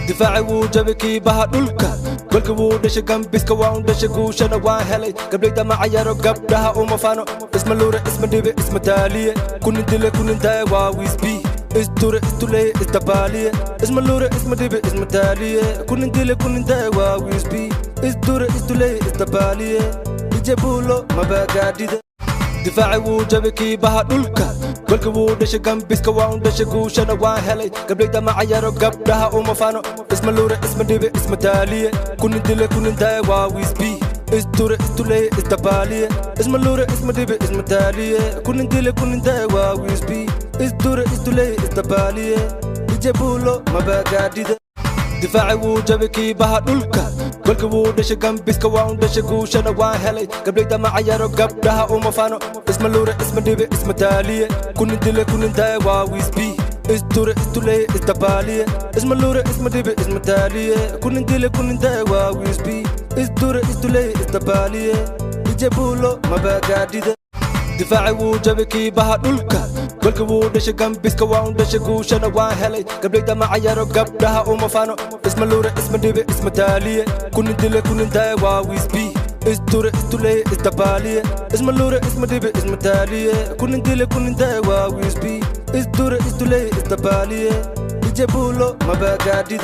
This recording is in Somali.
Difaaci wuu jabay kiibaha dhulka, golka wuu dhashay gambiska, waa un dhashay guushana waan helay. Gabdhayda ma cayaro, gabdhaha uma faano. Isma luure, isma dhibe, isma daaliye, kunin dile, kunin daaya, waa wisbi, isdure, istuleeye, isdabaaliye. Isma luure, isma dhibe, isma daaliye, kunin dile, kunin daaya, waa wisbi, isdure, istuleeye, isdabaaliye. Ijebuulo mabagaadhida. Difaaci wuu jabay kiibaha dhulka, golka wuu dhashay gambiska, waa un dhashay guushana waan helay. Gabdhayda ma cayaro, gabdhaha uma faano. Isma luure, isma dhibe, isma daaliye, kunin dile, kunin daaya, waa wisbi, isdure, istuleeye, isdabaaliye. Isma luure, isma dhibe, isma daaliye, kunin dile, kunin daaya, waa wisbi, isdure, istuleeye, isdabaaliye. Ijebuulo mabagaadhida. Difaaci wuu jabay kiibaha dhulka, golka wuu dhashay gambiska, waa un dhashay guushana waan helay. Gabdhayda ma cayaro, gabdhaha uma faano. Isma luure, isma dhibe, isma daaliye, kunin dile, kunin daaya, waa wisbi, isdure, istuleeye, isdabaaliye. Isma luure, isma dhibe, isma daaliye, kunin dile, kunin daaya, waa wisbi, isdure, istuleeye, isdabaaliye. Ijebuulo mabagaadhida. Difaaci wuu jabay kiibaha dhulka, golka wuu dhashay gambiska, waa un dhashay guushana waan helay. Gabdhayda ma cayaro, gabdhaha uma faano. Isma luure, isma dhibe, isma daaliye, kunin dile, kunin daaya, waa wisbi, isdure, istuleeye, isdabaaliye. Isma luure, isma dhibe, isma daaliye, kunin dile, kunin daaya, waa wisbi, isdure, istuleeye, isdabaaliye. Ijebuulo mabagaadhida.